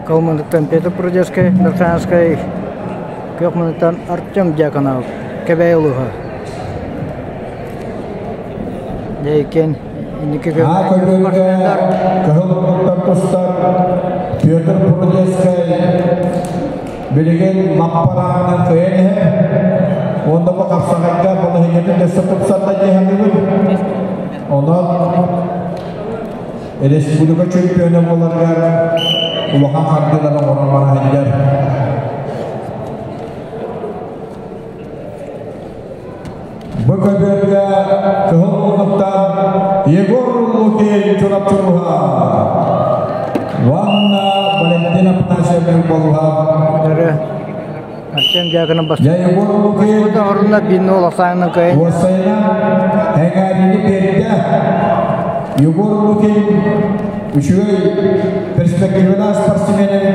Кылмындыктан Петр Прудецкай, Верхоянскай, Күөх Мындыктан Артем Дьяконов, Кэбээйи улууһа. Дьэ иккиэн инники көрүҥҥэ кыһыл муннуктан тустар Петр Прудецкай билигин лаппараанынан кыайан иһэр. Уонна бу хапсаҕайга балаһыанньатын өссө тупсарда дии саныыбын. Онон республика чемпиона буоларыгар улахан хардыылары оҥорон бара сылдьар. Бу көбүөргэ кыһыл муннуктан Егор Лукин Чурапчылуһа уонна Валентина Афанасьевна Болуһа. Артем Дьяконов Я Егор Лукин орунна бинну олохсаанын кыайын. Уоссайынан эҥээрини биэрдэ. Егор Лукин үчүгэй перспективалаах спортсмен.